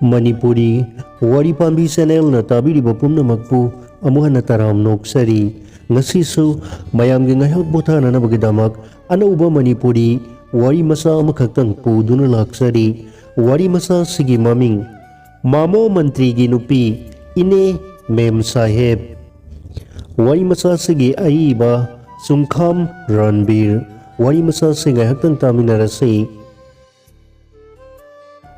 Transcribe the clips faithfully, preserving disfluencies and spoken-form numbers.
ꯃꯅꯤꯄꯨꯔꯤ ꯋꯥꯔꯤ ꯄꯥꯝꯕꯤ ꯆꯦꯅꯦꯜꯅ ꯇꯥꯕꯤꯔꯤꯕ ꯄꯨꯝꯅꯃꯛꯄꯨ ꯑꯃꯨꯛ ꯍꯟꯅ ꯇꯔꯥꯝ ꯅꯣꯛꯆꯔꯤ꯫ ꯉꯁꯤꯁꯨ ꯃꯌꯥꯝꯒꯤ ꯉꯥꯏꯍꯥꯛ ꯄꯣꯊꯥꯅꯅꯕꯒꯤꯗꯃꯛ ꯑꯅꯧꯕ ꯃꯅꯤꯄꯨꯔꯤ ꯋꯥꯔꯤ ꯃꯆꯥ ꯑꯃꯈꯛꯇꯪ ꯄꯨꯗꯨꯅ ꯂꯥꯛꯆꯔꯤ꯫ ꯋꯥꯔꯤ ꯃꯆꯥ ꯑꯁꯤꯒꯤ ꯃꯃꯤꯡ ꯃꯥꯃꯣ ꯃꯟꯇ꯭ꯔꯤꯒꯤ ꯅꯨꯄꯤ, ꯏꯅꯦ ꯃꯦꯝ ꯁꯥꯍꯦꯕ꯫ ꯋꯥꯔꯤ ꯃꯆꯥ ꯑꯁꯤꯒꯤ ꯑꯏꯕ ꯆꯨꯡꯈꯥꯝ ꯔꯟꯕꯤꯔ꯫ ꯋꯥꯔꯤ ꯃꯆꯥ ꯑꯁꯤ ꯉꯥꯏꯍꯥꯛꯇꯪ ꯇꯥꯃꯤꯟꯅꯔꯁꯤ꯫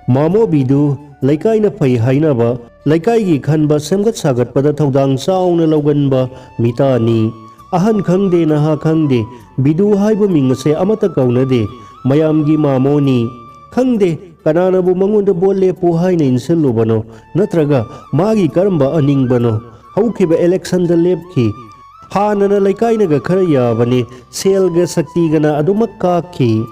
ꯃꯥꯃꯣ ꯕꯤꯗꯨ ꯂꯩꯀꯥꯏꯅ ꯐꯩ ꯍꯥꯏꯅꯕ, ꯂꯩꯀꯥꯏꯒꯤ ꯈꯟꯕ ꯁꯦꯝꯒꯠ ꯁꯥꯒꯠꯄꯗ ꯊꯧꯗꯥꯡ ꯆꯥꯎꯅ ꯂꯧꯒꯟꯕ ꯃꯤꯇꯥꯅꯤ꯫ ꯑꯍꯟ ꯈꯪꯗꯦ, ꯅꯍꯥ ꯈꯪꯗꯦ, ꯕꯤꯗꯨ ꯍꯥꯏꯕ ꯃꯤꯡ ꯑꯁꯦ ꯑꯃꯠꯇ ꯀꯧꯅꯗꯦ꯫ ꯃꯌꯥꯝꯒꯤ ꯃꯥꯃꯣꯅꯤ꯫ ꯈꯪꯗꯦ ꯀꯅꯥꯅꯕꯨ ꯃꯉꯣꯟꯗ ꯚꯣꯠ ꯂꯦꯞꯄꯨ ꯍꯥꯏꯅ ꯏꯟꯁꯤꯜꯂꯨꯕꯅꯣ, ꯅꯠꯇ꯭ꯔꯒ ꯃꯥꯒꯤ ꯀꯔꯝꯕ ꯑꯅꯤꯡꯕꯅꯣ? ꯍꯧꯈꯤꯕ ꯏꯂꯦꯛꯁꯟꯗ ꯂꯦꯞꯈꯤ꯫ ꯍꯥꯟꯅꯅ ꯂꯩꯀꯥꯏꯅꯒ ꯈꯔ ꯌꯥꯕꯅꯤ, ꯁꯦꯜꯒ ꯁꯛꯇꯤꯒꯅ ꯑꯗꯨꯃꯛ ꯀꯥꯈꯤ꯫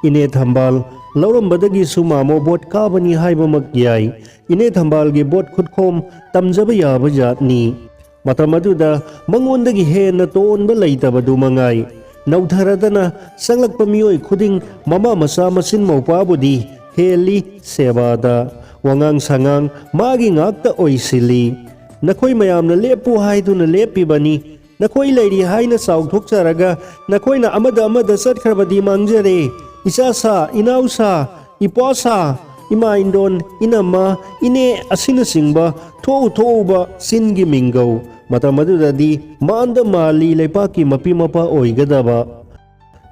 ꯏꯅꯦ ꯊꯝꯕꯥꯜ ꯂꯧꯔꯝꯕꯗꯒꯤꯁꯨ ꯃꯥꯃꯣ ꯚꯣꯠ ꯀꯥꯕꯅꯤ ꯍꯥꯏꯕꯃꯛ ꯌꯥꯏ꯫ ꯏꯅꯦ ꯊꯝꯕꯥꯜꯒꯤ ꯚꯣꯠ ꯈꯨꯠꯈꯣꯝ ꯇꯝꯖꯕ ꯌꯥꯕ ꯖꯥꯠꯅꯤ꯫ ꯃꯇꯝ ꯑꯗꯨꯗ ꯃꯉꯣꯟꯗꯒꯤ ꯍꯦꯟꯅ ꯇꯣꯟꯕ ꯂꯩꯇꯕꯗꯨ ꯃꯉꯥꯏ꯫ ꯅꯧꯊꯔꯗꯅ ꯆꯪꯂꯛꯄ ꯃꯤꯑꯣꯏ ꯈꯨꯗꯤꯡ ꯃꯃꯥ ꯃꯆꯥ ꯃꯆꯤꯟ ꯃꯧꯄꯥꯕꯨꯗꯤ ꯍꯦꯜꯂꯤ ꯁꯦꯕꯥꯗ꯫ ꯋꯥꯉꯥꯡ ꯁꯉꯥꯡ ꯃꯥꯒꯤ ꯉꯥꯛꯇ ꯑꯣꯏꯁꯤꯜꯂꯤ꯫ "ꯅꯈꯣꯏ ꯃꯌꯥꯝꯅ ꯂꯦꯞꯄꯨ ꯍꯥꯏꯗꯨꯅ ꯂꯦꯞꯄꯤꯕꯅꯤ꯫ ꯅꯈꯣꯏ ꯂꯩꯔꯤ ꯍꯥꯏꯅ ꯆꯥꯎꯊꯣꯛꯆꯔꯒ ꯅꯈꯣꯏꯅ ꯑꯃꯗ ꯑꯃꯗ ꯆꯠꯈ꯭ꯔꯕꯗꯤ ꯃꯥꯡꯖꯔꯦ꯫ ꯏꯆꯥ ꯁꯥ, ꯏꯅꯥꯎ ꯁꯥ, ꯏꯄ꯭ꯋꯥ ꯁꯥ, ꯏꯃꯥ ꯏꯟꯗꯣꯟ, ꯏꯅꯝꯃ, ꯏꯅꯦ ꯑꯁꯤꯅꯆꯤꯡꯕ ꯊꯣꯛꯎ ꯊꯣꯛꯎꯕ ꯆꯤꯟꯒꯤ ꯃꯤꯡꯒꯧ꯫ ꯃꯇꯝ ꯑꯗꯨꯗꯗꯤ ꯃꯥꯟꯗ ꯃꯥꯜꯂꯤ ꯂꯩꯄꯥꯛꯀꯤ ꯃꯄꯤ ꯃꯄꯥ ꯑꯣꯏꯒꯗꯕ"꯫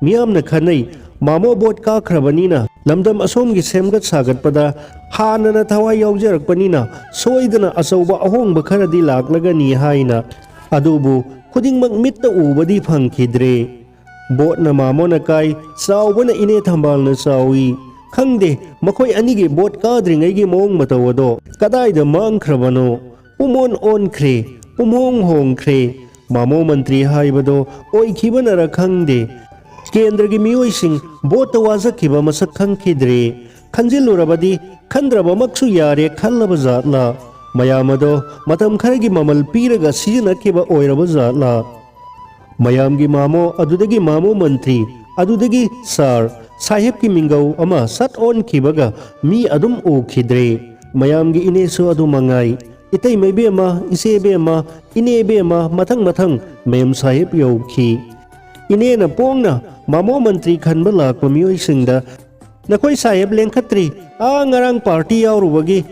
ꯃꯤꯌꯥꯝꯅ ꯈꯟꯅꯩ, ꯃꯥꯃꯣ ꯚꯣꯠ ꯀꯥꯈ꯭ꯔꯕꯅꯤꯅ, ꯂꯝꯗꯝ ꯑꯁꯣꯝꯒꯤ ꯁꯦꯝꯒꯠ ꯁꯥꯒꯠꯄꯗ ꯍꯥꯟꯅꯅ ꯊꯋꯥꯏ ꯌꯥꯎꯖꯔꯛꯄꯅꯤꯅ ꯁꯣꯏꯗꯅ ꯑꯆꯧꯕ ꯑꯍꯣꯡꯕ ꯈꯔꯗꯤ ꯂꯥꯛꯂꯒꯅꯤ ꯍꯥꯏꯅ꯫ ꯑꯗꯨꯕꯨ ꯈꯨꯗꯤꯡꯃꯛ ꯃꯤꯠꯇ ꯎꯕꯗꯤ ꯐꯪꯈꯤꯗ꯭ꯔꯦ꯫ ꯚꯣꯠꯅ ꯃꯥꯃꯣꯅ ꯀꯥꯏ, ꯆꯥꯎꯕꯅ ꯏꯅꯦ ꯊꯝꯕꯥꯜꯅ ꯆꯥꯎꯏ꯫ ꯈꯪꯗꯦ ꯃꯈꯣꯏ ꯑꯅꯤꯒꯤ ꯚꯣꯠ ꯀꯥꯗ꯭ꯔꯤꯉꯩꯒꯤ ꯃꯑꯣꯡ ꯃꯇꯧ ꯑꯗꯣ ꯀꯗꯥꯏꯗ ꯃꯥꯡꯈ꯭ꯔꯕꯅꯣ? ꯄꯨꯝꯑꯣꯟ ꯑꯣꯟꯈ꯭ꯔꯦ, ꯄꯨꯝꯍꯣꯡ ꯍꯣꯡꯈ꯭ꯔꯦ꯫ ꯃꯥꯃꯣ ꯃꯟꯇ꯭ꯔꯤ ꯍꯥꯏꯕꯗꯣ ꯑꯣꯏꯈꯤꯕꯅꯔ ꯈꯪꯗꯦ, ꯀꯦꯟꯗ꯭ꯔꯒꯤ ꯃꯤꯑꯣꯏꯁꯤꯡ ꯚꯣꯠꯇ ꯋꯥꯖꯈꯤꯕ ꯃꯁꯛ ꯈꯪꯈꯤꯗ꯭ꯔꯦ꯫ ꯈꯟꯖꯤꯜꯂꯨꯔꯕꯗꯤ ꯈꯟꯗ꯭ꯔꯕꯃꯛꯁꯨ ꯌꯥꯔꯦ ꯈꯜꯂꯕ ꯖꯥꯠꯂꯥ? ꯃꯌꯥꯝ ꯑꯗꯣ ꯃꯇꯝ ꯈꯔꯒꯤ ꯃꯃꯜ ꯄꯤꯔꯒ ꯁꯤꯖꯤꯟꯅꯈꯤꯕ ꯑꯣꯏꯔꯕ ꯖꯥꯠꯂꯥ? ꯃꯌꯥꯝꯒꯤ ꯃꯥꯃꯣ, ꯑꯗꯨꯗꯒꯤ ꯃꯥꯃꯣ ꯃꯟꯇ꯭ꯔꯤ, ꯑꯗꯨꯗꯒꯤ ꯁꯥꯔ ꯁꯥꯍꯦꯕꯀꯤ ꯃꯤꯡꯒꯧ ꯑꯃ ꯁꯠ ꯑꯣꯟꯈꯤꯕꯒ ꯃꯤ ꯑꯗꯨꯝ ꯎꯈꯤꯗ꯭ꯔꯦ꯫ ꯃꯌꯥꯝꯒꯤ ꯏꯅꯦꯁꯨ ꯑꯗꯨ ꯃꯉꯥꯏ꯫ ꯏꯇꯩꯃ ꯏꯕꯦꯝꯃ, ꯏꯆꯦ ꯏꯕꯦꯝꯃ, ꯏꯅꯦ ꯏꯕꯦꯝꯃ, ꯃꯊꯪ ꯃꯊꯪ ꯃꯦꯝ ꯁꯥꯍꯦꯕ ꯌꯧꯈꯤ꯫ ꯏꯅꯦꯅ ꯄꯣꯡꯅ ꯃꯥꯃꯣ ꯃꯟꯇ꯭ꯔꯤ ꯈꯟꯕ ꯂꯥꯛꯄ ꯃꯤꯑꯣꯏꯁꯤꯡꯗ, "ꯅꯈꯣꯏ ꯁꯥꯍꯦꯕ ꯂꯦꯡꯈꯠꯇ꯭ꯔꯤ, ꯑꯥ ꯉꯔꯥꯡ ꯄꯥꯔꯇꯤ ꯌꯥꯎꯔꯨꯕꯒꯤ,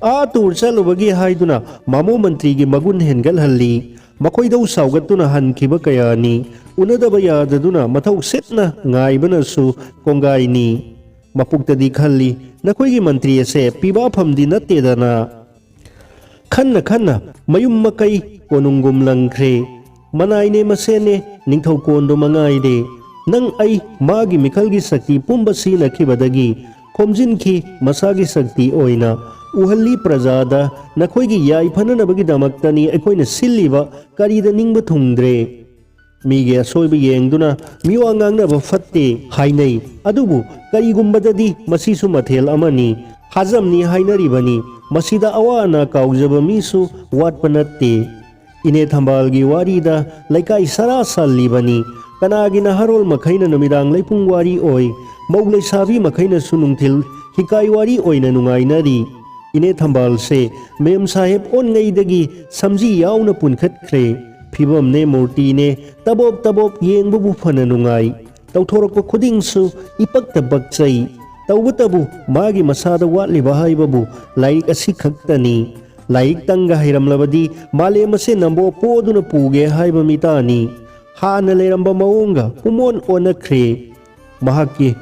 ꯑꯥ ꯇꯨꯔ ꯆꯠꯂꯨꯕꯒꯤ" ꯍꯥꯏꯗꯨꯅ ꯃꯥꯃꯣ ꯃꯟꯇ꯭ꯔꯤꯒꯤ ꯃꯒꯨꯟ ꯍꯦꯟꯒꯠꯍꯜꯂꯤ꯫ ꯃꯈꯣꯏꯗꯧ ꯁꯥꯎꯒꯠꯇꯨꯅ ꯍꯟꯈꯤꯕ ꯀꯌꯥꯅꯤ꯫ ꯎꯅꯗꯕ ꯌꯥꯗꯗꯨꯅ ꯃꯊꯧ ꯁꯤꯠꯅ ꯉꯥꯏꯕꯅꯁꯨ ꯀꯣꯡꯒꯥꯏꯅꯤ꯫ ꯃꯄꯨꯛꯇꯗꯤ ꯈꯜꯂꯤ, "ꯅꯈꯣꯏꯒꯤ ꯃꯟꯇ꯭ꯔꯤ ꯑꯁꯦ ꯄꯤꯕꯥꯐꯝꯗꯤ ꯅꯠꯇꯦꯗꯅ"꯫ ꯈꯟꯅ ꯈꯟꯅ ꯃꯌꯨꯝ ꯃꯀꯩ ꯀꯣꯅꯨꯡꯒꯨꯝ ꯂꯪꯈ꯭ꯔꯦ꯫ ꯃꯅꯥꯏꯅꯦ ꯃꯁꯦꯟꯅꯦ, ꯅꯤꯡꯊꯧ ꯀꯣꯟꯗꯣ ꯃꯉꯥꯏꯔꯦ꯫ ꯅꯪ ꯑꯩ ꯃꯥꯒꯤ ꯃꯤꯈꯜꯒꯤ ꯁꯛꯇꯤ ꯄꯨꯝꯕ ꯁꯤꯖꯤꯟꯅꯈꯤꯕꯗꯒꯤ ꯈꯣꯝꯖꯤꯟꯈꯤ ꯃꯁꯥꯒꯤ ꯁꯛꯇꯤ ꯑꯣꯏꯅ꯫ ꯎꯍꯜꯂꯤ ꯄ꯭ꯔꯖꯥꯗ, ꯅꯈꯣꯏꯒꯤ ꯌꯥꯏꯐꯅꯅꯕꯒꯤꯗꯃꯛꯇꯅꯤ ꯑꯩꯈꯣꯏꯅ ꯁꯤꯜꯂꯤꯕ, ꯀꯔꯤꯗ ꯅꯤꯡꯕ ꯊꯨꯡꯗ꯭ꯔꯦ꯫ ꯃꯤꯒꯤ ꯑꯁꯣꯏꯕ ꯌꯦꯡꯗꯨꯅ ꯃꯤꯋꯥ ꯉꯥꯡꯅꯕ ꯐꯠꯇꯦ ꯍꯥꯏꯅꯩ꯫ ꯑꯗꯨꯕꯨ ꯀꯔꯤꯒꯨꯝꯕꯗꯗꯤ ꯃꯁꯤꯁꯨ ꯃꯊꯦꯜ ꯑꯃꯅꯤ꯫ ꯍꯥꯖꯝꯅꯤ ꯍꯥꯏꯅꯔꯤꯕꯅꯤ꯫ ꯃꯁꯤꯗ ꯑꯋꯥ ꯑꯅꯥ ꯀꯥꯎꯖꯕ ꯃꯤꯁꯨ ꯋꯥꯠꯄ ꯅꯠꯇꯦ꯫ ꯏꯅꯦ ꯊꯝꯕꯥꯜꯒꯤ ꯋꯥꯔꯤꯗ ꯂꯩꯀꯥꯏ ꯁꯔꯥ ꯁꯜꯂꯤꯕꯅꯤ꯫ ꯀꯅꯥꯒꯤ ꯅꯍꯥꯔꯣꯜ ꯃꯈꯩꯅ ꯅꯨꯃꯤꯗꯥꯡ ꯂꯩꯄꯨꯡ ꯋꯥꯔꯤ ꯑꯣꯏ, ꯃꯧ ꯂꯩꯁꯥꯕꯤ ꯃꯈꯩꯅꯁꯨ ꯅꯨꯡꯊꯤꯜ ꯍꯤꯀꯥꯏ ꯋꯥꯔꯤ ꯑꯣꯏꯅ ꯅꯨꯡꯉꯥꯏꯅꯔꯤ꯫ ꯏꯅꯦ ꯊꯝꯕꯥꯜꯁꯦ ꯃꯦꯝ ꯁꯥꯍꯦꯕ ꯑꯣꯟꯉꯩꯗꯒꯤ ꯁꯝꯖꯤ ꯌꯥꯎꯅ ꯄꯨꯟꯈꯠꯈ꯭ꯔꯦ꯫ ꯐꯤꯕꯝꯅꯦ ꯃꯨꯔꯇꯤꯅꯦ ꯇꯕꯣꯞ ꯇꯕꯣꯞ ꯌꯦꯡꯕꯕꯨ ꯐꯅ ꯅꯨꯡꯉꯥꯏ꯫ ꯇꯧꯊꯣꯔꯛꯄ ꯈꯨꯗꯤꯡꯁꯨ ꯏꯄꯛꯇ ꯄꯛꯆꯩ꯫ ꯇꯧꯕꯇꯕꯨ ꯃꯥꯒꯤ ꯃꯁꯥꯗ ꯋꯥꯠꯂꯤꯕ ꯍꯥꯏꯕꯕꯨ ꯂꯥꯏꯔꯤꯛ ꯑꯁꯤꯈꯛꯇꯅꯤ꯫ ꯂꯥꯏꯔꯤꯛ ꯇꯪꯒ ꯍꯩꯔꯝꯂꯕꯗꯤ ꯃꯥꯂꯦꯝ ꯑꯁꯦ ꯅꯝꯕꯣ ꯄꯣꯗꯨꯅ ꯄꯨꯒꯦ ꯍꯥꯏꯕ ꯃꯤꯇꯥꯅꯤ꯫ ꯍꯥꯟꯅ ꯂꯩꯔꯝꯕ ꯃꯑꯣꯡꯒ ꯄꯨꯃꯣꯟ ꯑꯣꯟꯅꯈ꯭ꯔꯦ꯫ ꯃꯍꯥꯛꯀꯤ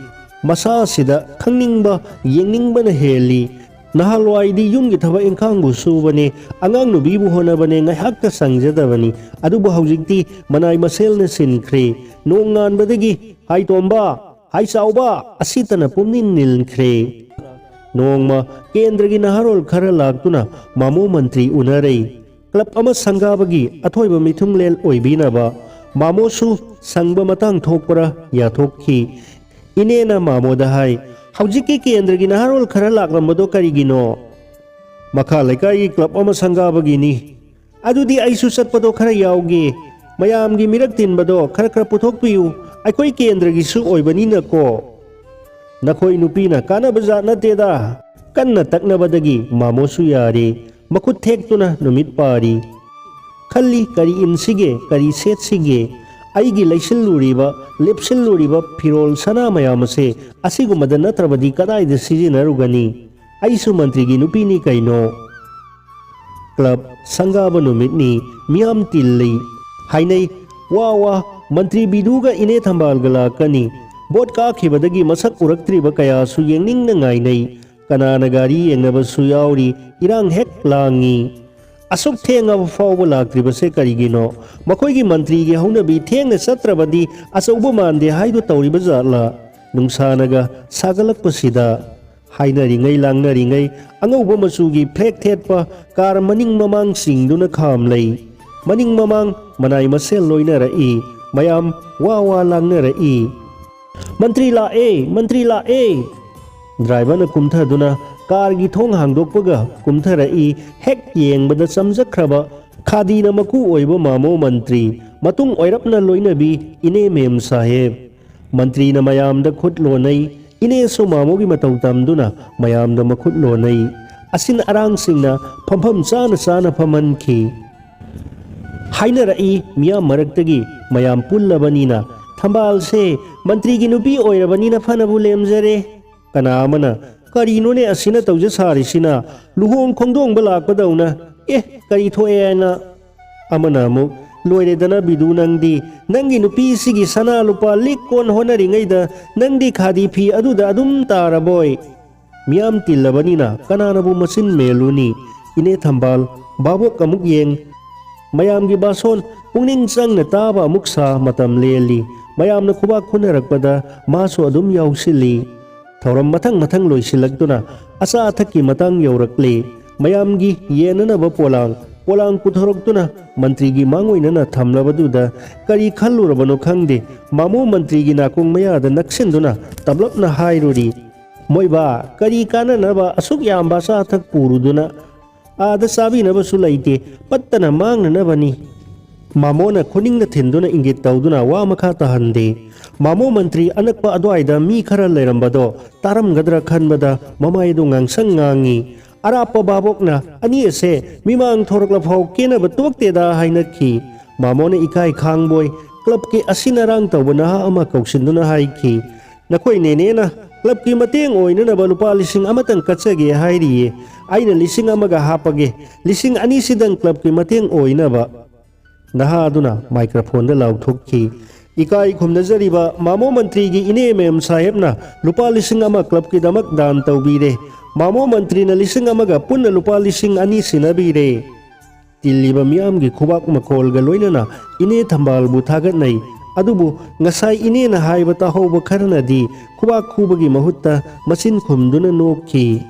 ꯃꯁꯥ ꯑꯁꯤꯗ ꯈꯪꯅꯤꯡꯕ, ꯌꯦꯡꯅꯤꯡꯕꯅ ꯍꯦꯜꯂꯤ꯫ ꯅꯍꯥꯟꯋꯥꯏꯗꯤ ꯌꯨꯝꯒꯤ ꯊꯕꯛ ꯏꯪꯈꯥꯡꯕꯨ ꯁꯨꯕꯅꯦ, ꯑꯉꯥꯡ ꯅꯨꯕꯤꯕꯨ ꯍꯣꯠꯅꯕꯅꯦ, ꯉꯥꯏꯍꯥꯛꯇ ꯁꯪꯖꯗꯕꯅꯤ꯫ ꯑꯗꯨꯕꯨ ꯍꯧꯖꯤꯛꯇꯤ ꯃꯅꯥꯏ ꯃꯁꯦꯜꯅ ꯁꯤꯟꯈ꯭ꯔꯦ꯫ ꯅꯣꯡ ꯉꯥꯟꯕꯗꯒꯤ "ꯍꯥꯏ ꯇꯣꯝꯕ, ꯍꯥꯏ ꯆꯥꯎꯕ" ꯑꯁꯤꯇꯅ ꯄꯨꯝꯅꯤꯟ ꯅꯤꯟꯈ꯭ꯔꯦ꯫ ꯅꯣꯡꯃ ꯀꯦꯟꯗ꯭ꯔꯒꯤ ꯅꯍꯥꯔꯣꯜ ꯈꯔ ꯂꯥꯛꯇꯨꯅ ꯃꯥꯃꯣ ꯃꯟꯇ꯭ꯔꯤ ꯎꯅꯔꯩ꯫ ꯀ꯭ꯂꯕ ꯑꯃ ꯁꯪꯒꯥꯕꯒꯤ ꯑꯊꯣꯏꯕ ꯃꯤꯊꯨꯡꯂꯦꯟ ꯑꯣꯏꯕꯤꯅꯕ ꯃꯥꯃꯣꯁꯨ ꯁꯪꯕ ꯃꯇꯥꯡ ꯊꯣꯛꯄ꯭ꯔꯥ ꯌꯥꯊꯣꯛꯈꯤ꯫ ꯏꯅꯦꯅ ꯃꯥꯃꯣꯗ ꯍꯥꯏ, "ꯍꯧꯖꯤꯛꯀꯤ ꯀꯦꯟꯗ꯭ꯔꯒꯤ ꯅꯍꯥꯔꯣꯜ ꯈꯔ ꯂꯥꯛꯂꯝꯕꯗꯣ ꯀꯔꯤꯒꯤꯅꯣ?" "ꯃꯈꯥ ꯂꯩꯀꯥꯏꯒꯤ ꯀ꯭ꯂꯕ ꯑꯃ ꯁꯪꯒꯥꯕꯒꯤꯅꯤ꯫ ꯑꯗꯨꯗꯤ ꯑꯩꯁꯨ ꯆꯠꯄꯗꯣ ꯈꯔ ꯌꯥꯎꯒꯦ꯫ ꯃꯌꯥꯝꯒꯤ ꯃꯤꯔꯛ ꯇꯤꯟꯕꯗꯣ ꯈꯔ ꯈꯔ ꯄꯨꯊꯣꯛꯄꯤꯌꯨ꯫ ꯑꯩꯈꯣꯏ ꯀꯦꯟꯗ꯭ꯔꯒꯤꯁꯨ ꯑꯣꯏꯕꯅꯤꯅꯀꯣ"꯫ "ꯅꯈꯣꯏ ꯅꯨꯄꯤꯅ ꯀꯥꯟꯅꯕ ꯖꯥꯠ ꯅꯠꯇꯦꯗ꯫ ꯀꯟꯅ ꯇꯛꯅꯕꯗꯒꯤ ꯃꯥꯃꯣꯁꯨ ꯌꯥꯔꯦ꯫ ꯃꯈꯨꯠ ꯊꯦꯛꯇꯨꯅ ꯅꯨꯃꯤꯠ ꯄꯥꯔꯤ꯫ ꯈꯜꯂꯤ, ꯀꯔꯤ ꯏꯟꯁꯤꯒꯦ, ꯀꯔꯤ ꯁꯦꯠꯁꯤꯒꯦ? ꯑꯩꯒꯤ ꯂꯩꯁꯤꯜꯂꯨꯔꯤꯕ, ꯂꯦꯞꯁꯤꯜꯂꯨꯔꯤꯕ ꯐꯤꯔꯣꯜ ꯁꯅꯥ ꯃꯌꯥꯝ ꯑꯁꯦ ꯑꯁꯤꯒꯨꯝꯕꯗ ꯅꯠꯇ꯭ꯔꯕꯗꯤ ꯀꯗꯥꯏꯗ ꯁꯤꯖꯤꯟꯅꯔꯨꯒꯅꯤ? ꯑꯩꯁꯨ ꯃꯟꯇ꯭ꯔꯤꯒꯤ ꯅꯨꯄꯤꯅꯤ ꯀꯩꯅꯣ꯫ ꯀ꯭ꯂꯕ ꯁꯪꯒꯥꯕ ꯅꯨꯃꯤꯠꯅꯤ, ꯃꯤꯌꯥꯝ ꯇꯤꯜꯂꯤ꯫ ꯍꯥꯏꯅꯩ, "ꯋꯥ ꯋꯥ, ꯃꯟꯇ꯭ꯔꯤ ꯕꯤꯗꯨꯒ ꯏꯅꯦ ꯊꯝꯕꯥꯜꯒ ꯂꯥꯛꯀꯅꯤ꯫ ꯚꯣꯠ ꯀꯥꯈꯤꯕꯗꯒꯤ ꯃꯁꯛ ꯎꯔꯛꯇ꯭ꯔꯤꯕ ꯀꯌꯥꯁꯨ ꯌꯦꯡꯅꯤꯡꯅ ꯉꯥꯏꯅꯩ꯫ ꯀꯅꯥꯅ ꯒꯥꯔꯤ ꯌꯦꯡꯅꯕꯁꯨ ꯌꯥꯎꯔꯤ, ꯏꯔꯥꯡ ꯍꯦꯛ ꯂꯥꯡꯉꯤ꯫ ꯑꯁꯨꯛ ꯊꯦꯡꯉꯕ ꯐꯥꯎꯕ ꯂꯥꯛꯇ꯭ꯔꯤꯕꯁꯦ ꯀꯔꯤꯒꯤꯅꯣ? ꯃꯈꯣꯏꯒꯤ ꯃꯟꯇ꯭ꯔꯤꯒꯤ ꯍꯧꯅꯕꯤ ꯊꯦꯡꯅ ꯆꯠꯇ꯭ꯔꯕꯗꯤ ꯑꯆꯧꯕ ꯃꯥꯟꯗꯦ ꯍꯥꯏꯗꯨ ꯇꯧꯔꯤꯕ ꯖꯥꯠꯂꯥ? ꯅꯨꯡꯁꯥꯅꯒ ꯁꯥꯒꯠꯂꯛꯄꯁꯤꯗ"꯫ ꯍꯥꯏꯅꯔꯤꯉꯩ ꯂꯥꯡꯅꯔꯤꯉꯩ ꯑꯉꯧꯕ ꯃꯆꯨꯒꯤ ꯐ꯭ꯂꯦꯛ ꯊꯦꯠꯄ ꯀꯥꯔ ꯃꯅꯤꯡ ꯃꯃꯥꯡ ꯆꯤꯡꯗꯨꯅ ꯈꯥꯝꯂꯩ꯫ ꯃꯅꯤꯡ ꯃꯃꯥꯡ ꯃꯅꯥꯏ ꯃꯁꯦꯜ ꯂꯣꯏꯅꯔꯛꯏ꯫ ꯃꯌꯥꯝ ꯋꯥ ꯋꯥ ꯂꯥꯡꯅꯔꯛꯏ꯫ "ꯃꯟꯇ꯭ꯔꯤ ꯂꯥꯛꯑꯦ! ꯃꯟꯇ꯭ꯔꯤ ꯂꯥꯛꯑꯦ!" ꯗ꯭ꯔꯥꯏꯚꯔꯅ ꯀꯨꯝꯊꯗꯨꯅ ꯀꯥꯔꯒꯤ ꯊꯣꯡ ꯍꯥꯡꯗꯣꯛꯄꯒ ꯀꯨꯝꯊꯔꯛꯏ꯫ ꯍꯦꯛ ꯌꯦꯡꯕꯗ ꯆꯝꯖꯈ꯭ꯔꯕ ꯈꯥꯗꯤꯅ ꯃꯀꯨ ꯑꯣꯏꯕ ꯃꯥꯃꯣ ꯃꯟꯇ꯭ꯔꯤ, ꯃꯇꯨꯡ ꯑꯣꯏꯔꯞꯅ ꯂꯣꯏꯅꯕꯤ ꯏꯅꯦ ꯃꯦꯝ ꯁꯥꯍꯦꯕ꯫ ꯃꯟꯇ꯭ꯔꯤꯅ ꯃꯌꯥꯝꯗ ꯈꯨꯠ ꯂꯣꯟꯅꯩ꯫ ꯏꯅꯦꯁꯨ ꯃꯥꯃꯣꯒꯤ ꯃꯇꯧ ꯇꯝꯗꯨꯅ ꯃꯌꯥꯝꯗ ꯃꯈꯨꯠ ꯂꯣꯟꯅꯩ꯫ ꯑꯁꯤꯟ ꯑꯔꯥꯡꯁꯤꯡꯅ ꯐꯝꯐꯝ ꯆꯥꯅ ꯆꯥꯅ ꯐꯝꯍꯟꯈꯤ꯫ ꯍꯥꯏꯅꯔꯛꯏ ꯃꯤꯌꯥꯝ ꯃꯔꯛꯇꯒꯤ, "ꯃꯌꯥꯝ ꯄꯨꯜꯂꯕꯅꯤꯅ ꯊꯝꯕꯥꯜꯁꯦ ꯃꯟꯇ꯭ꯔꯤꯒꯤ ꯅꯨꯄꯤ ꯑꯣꯏꯔꯕꯅꯤꯅ ꯐꯅꯕꯨ ꯂꯦꯝꯖꯔꯦ"꯫ ꯀꯅꯥ ꯑꯃꯅ, "ꯀꯔꯤꯅꯣꯅꯦ ꯑꯁꯤꯅ ꯇꯧꯖ ꯁꯥꯔꯤꯁꯤꯅ? ꯂꯨꯍꯣꯡ ꯈꯣꯡꯗꯣꯡꯕ ꯂꯥꯛꯄꯗꯧꯅ꯫ ꯑꯦ, ꯀꯔꯤ ꯊꯣꯛꯑꯦ ꯍꯥꯏꯅ?" ꯑꯃꯅ ꯑꯃꯨꯛ, "ꯂꯣꯏꯔꯦꯗꯅ ꯕꯤꯗꯨ ꯅꯪꯗꯤ, ꯅꯪꯒꯤ ꯅꯨꯄꯤꯁꯤꯒꯤ ꯁꯅꯥ ꯂꯨꯄꯥ ꯂꯤꯛ ꯀꯣꯟ ꯍꯣꯠꯅꯔꯤꯉꯩꯗ ꯅꯪꯗꯤ ꯈꯥꯗꯤ ꯐꯤ ꯑꯗꯨꯗ ꯑꯗꯨꯝ ꯇꯥꯔꯕꯣꯏ?" ꯃꯤꯌꯥꯝ ꯇꯤꯜꯂꯕꯅꯤꯅ ꯀꯅꯥꯅꯕꯨ ꯃꯆꯤꯟ ꯃꯦꯜꯂꯨꯅꯤ? ꯏꯅꯦ ꯊꯝꯕꯥꯜ ꯚꯥꯕꯣꯛ ꯑꯃꯨꯛ ꯌꯦꯡ꯫ ꯃꯌꯥꯝꯒꯤ ꯕꯥꯁꯣꯟ ꯄꯨꯛꯅꯤꯡ ꯆꯪꯅ ꯇꯥꯕ ꯑꯃꯨꯛ ꯁꯥ ꯃꯇꯝ ꯂꯦꯜꯂꯤ꯫ ꯃꯌꯥꯝꯅ ꯈꯨꯕꯥꯛ ꯈꯨꯅꯔꯛꯄꯗ ꯃꯥꯁꯨ ꯑꯗꯨꯝ ꯌꯥꯎꯁꯤꯜꯂꯤ꯫ ꯊꯧꯔꯝ ꯃꯊꯪ ꯃꯊꯪ ꯂꯣꯏꯁꯤꯜꯂꯛꯇꯨꯅ ꯑꯆꯥ ꯑꯊꯛꯀꯤ ꯃꯇꯥꯡ ꯌꯧꯔꯛꯂꯦ꯫ ꯃꯌꯥꯝꯒꯤ ꯌꯦꯟꯅꯅꯕ ꯄꯣꯂꯥꯡ, ꯄꯣꯂꯥꯡ ꯄꯨꯊꯣꯔꯛꯇꯨꯅ ꯃꯟꯇ꯭ꯔꯤꯒꯤ ꯃꯥꯡꯑꯣꯏꯅꯅ ꯊꯝꯂꯕꯗꯨꯗ ꯀꯔꯤ ꯈꯜꯂꯨꯔꯕꯅꯣ ꯈꯪꯗꯦ, ꯃꯥꯃꯣ ꯃꯟꯇ꯭ꯔꯤꯒꯤ ꯅꯥꯀꯣꯡ ꯃꯌꯥꯗ ꯅꯛꯁꯤꯟꯗꯨꯅ ꯇꯞꯂꯞꯅ ꯍꯥꯏꯔꯨꯔꯤ, "ꯃꯣꯏꯕꯥ, ꯀꯔꯤ ꯀꯥꯟꯅꯅꯕ ꯑꯁꯨꯛ ꯌꯥꯝꯕ ꯑꯆꯥ ꯑꯊꯛ ꯄꯨꯔꯨꯗꯨꯅ? ꯑꯥꯗ ꯆꯥꯕꯤꯅꯕꯁꯨ ꯂꯩꯇꯦ, ꯄꯠꯇꯅ ꯃꯥꯡꯅꯅꯕꯅꯤ"꯫ ꯃꯥꯃꯣꯅ ꯈꯨꯅꯤꯡꯗ ꯊꯤꯟꯗꯨꯅ ꯏꯪꯒꯤꯠ ꯇꯧꯗꯨꯅ ꯋꯥ ꯃꯈꯥ ꯇꯥꯍꯟꯗꯦ꯫ ꯃꯥꯃꯣ ꯃꯟꯇ꯭ꯔꯤ ꯑꯅꯛꯄ ꯑꯗꯨꯋꯥꯏꯗ ꯃꯤ ꯈꯔ ꯂꯩꯔꯝꯕꯗꯣ ꯇꯥꯔꯝꯒꯗ꯭ꯔꯥ ꯈꯟꯕꯗ ꯃꯃꯥꯏꯗꯨ ꯉꯥꯡꯁꯪ ꯉꯥꯡꯉꯤ꯫ ꯑꯔꯥꯞꯄ ꯚꯥꯕꯣꯛꯅ ꯑꯅꯤ ꯑꯁꯦ ꯃꯤꯃꯥꯡ ꯊꯣꯔꯛꯂꯐꯥꯎ ꯀꯦꯅꯕ ꯇꯣꯛꯇꯦꯗ ꯍꯥꯏꯅꯈꯤ꯫ ꯃꯥꯃꯣꯅ ꯏꯀꯥꯏ ꯈꯥꯡꯕꯣꯏ ꯀ꯭ꯂꯕꯀꯤ ꯑꯁꯤꯟ ꯑꯔꯥꯡ ꯇꯧꯕ ꯅꯍꯥ ꯑꯃ ꯀꯧꯁꯤꯟꯗꯨꯅ ꯍꯥꯏꯈꯤ, "ꯅꯈꯣꯏ ꯅꯦꯅꯦꯅ ꯀ꯭ꯂꯕꯀꯤ ꯃꯇꯦꯡ ꯑꯣꯏꯅꯅꯕ ꯂꯨꯄꯥ ꯂꯤꯁꯤꯡ ꯑꯃꯇꯪ ꯀꯠꯆꯒꯦ ꯍꯥꯏꯔꯤꯌꯦ꯫ ꯑꯩꯅ ꯂꯤꯁꯤꯡ ꯑꯃꯒ ꯍꯥꯞꯄꯒꯦ, ꯂꯤꯁꯤꯡ ꯑꯅꯤꯁꯤꯗꯪ ꯀ꯭ꯂꯕꯀꯤ ꯃꯇꯦꯡ ꯑꯣꯏꯅꯕ"꯫ ꯅꯍꯥ ꯑꯗꯨꯅ ꯃꯥꯏꯀ꯭ꯔꯣꯐꯣꯟꯗ ꯂꯥꯎꯊꯣꯛꯈꯤ, "ꯏꯀꯥꯏ ꯈꯨꯝꯅꯖꯔꯤꯕ ꯃꯥꯃꯣ ꯃꯟꯇ꯭ꯔꯤꯒꯤ ꯏꯅꯦ ꯃꯦꯝ ꯁꯥꯍꯦꯕꯅ ꯂꯨꯄꯥ ꯂꯤꯁꯤꯡ ꯑꯃ ꯀ꯭ꯂꯕꯀꯤꯗꯃꯛ ꯗꯥꯟ ꯇꯧꯕꯤꯔꯦ꯫ ꯃꯥꯃꯣ ꯃꯟꯇ꯭ꯔꯤꯅ ꯂꯤꯁꯤꯡ ꯑꯃꯒ ꯄꯨꯟꯅ ꯂꯨꯄꯥ ꯂꯤꯁꯤꯡ ꯑꯅꯤ ꯁꯤꯟꯅꯕꯤꯔꯦ"꯫ ꯇꯤꯜꯂꯤꯕ ꯃꯤꯌꯥꯝꯒꯤ ꯈꯨꯕꯥꯛ ꯃꯈꯣꯜꯒ ꯂꯣꯏꯅꯅ ꯏꯅꯦ ꯊꯝꯕꯥꯜꯕꯨ ꯊꯥꯒꯠꯅꯩ꯫ ꯑꯗꯨꯕꯨ ꯉꯁꯥꯏ ꯏꯅꯦꯅ ꯍꯥꯏꯕ ꯇꯥꯍꯧꯕ ꯈꯔꯅꯗꯤ ꯈꯨꯕꯥꯛ ꯈꯨꯕꯒꯤ ꯃꯍꯨꯠꯇ ꯃꯆꯤꯟ ꯈꯨꯝꯗꯨꯅ ꯅꯣꯛꯈꯤ꯫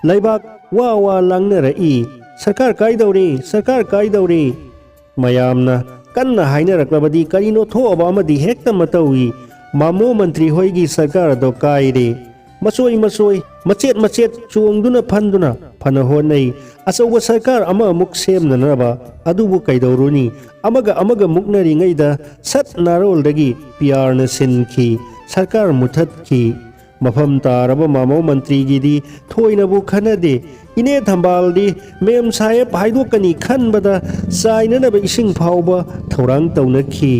ꯂꯩꯕꯥꯛ ꯋꯥ ꯋꯥ ꯂꯥꯡꯅꯔꯛꯏ, "ꯁꯔꯀꯥꯔ ꯀꯥꯏꯗꯧꯔꯦ, ꯁꯔꯀꯥꯔ ꯀꯥꯏꯗꯧꯔꯦ"꯫ ꯃꯌꯥꯝꯅ ꯀꯟꯅ ꯍꯥꯏꯅꯔꯛꯂꯕꯗꯤ ꯀꯔꯤꯅꯣ ꯊꯣꯛꯑꯕ ꯑꯃꯗꯤ ꯍꯦꯛꯇ ꯃꯇꯧꯏ꯫ ꯃꯥꯃꯣ ꯃꯟꯇ꯭ꯔꯤ ꯍꯣꯏꯒꯤ ꯁꯔꯀꯥꯔ ꯑꯗꯣ ꯀꯥꯏꯔꯦ꯫ ꯃꯆꯣꯏ ꯃꯆꯣꯏ, ꯃꯆꯦꯠ ꯃꯆꯦꯠ ꯆꯣꯡꯗꯨꯅ ꯐꯟꯗꯨꯅ ꯐꯅ ꯍꯣꯠꯅꯩ꯫ ꯑꯆꯧꯕ ꯁꯔꯀꯥꯔ ꯑꯃꯃꯨꯛ ꯁꯦꯝꯅꯅꯕ꯫ ꯑꯗꯨꯕꯨ ꯀꯩꯗꯧꯔꯨꯅꯤ? ꯑꯃꯒ ꯑꯃꯒ ꯃꯨꯛꯅꯔꯤꯉꯩꯗ ꯁꯠ ꯅꯥꯔꯣꯜꯗꯒꯤ ꯄꯤ ꯑꯥꯔꯅ ꯁꯤꯟꯈꯤ꯫ ꯁꯔꯀꯥꯔ ꯃꯨꯊꯠꯈꯤ꯫ ꯃꯐꯝ ꯇꯥꯔꯕ ꯃꯥꯃꯣ ꯃꯟꯇ꯭ꯔꯤꯒꯤꯗꯤ ꯊꯣꯏꯅꯕꯨ ꯈꯟꯅꯗꯦ꯫ ꯏꯅꯦ ꯊꯝꯕꯥꯜꯗꯤ ꯃꯦꯝ ꯁꯥꯍꯦꯕ ꯍꯥꯏꯗꯣꯛꯀꯅꯤ ꯈꯟꯕꯗ ꯆꯥꯏꯅꯅꯕ ꯏꯁꯤꯡ ꯐꯥꯎꯕ ꯊꯧꯔꯥꯡ ꯇꯧꯅꯈꯤ꯫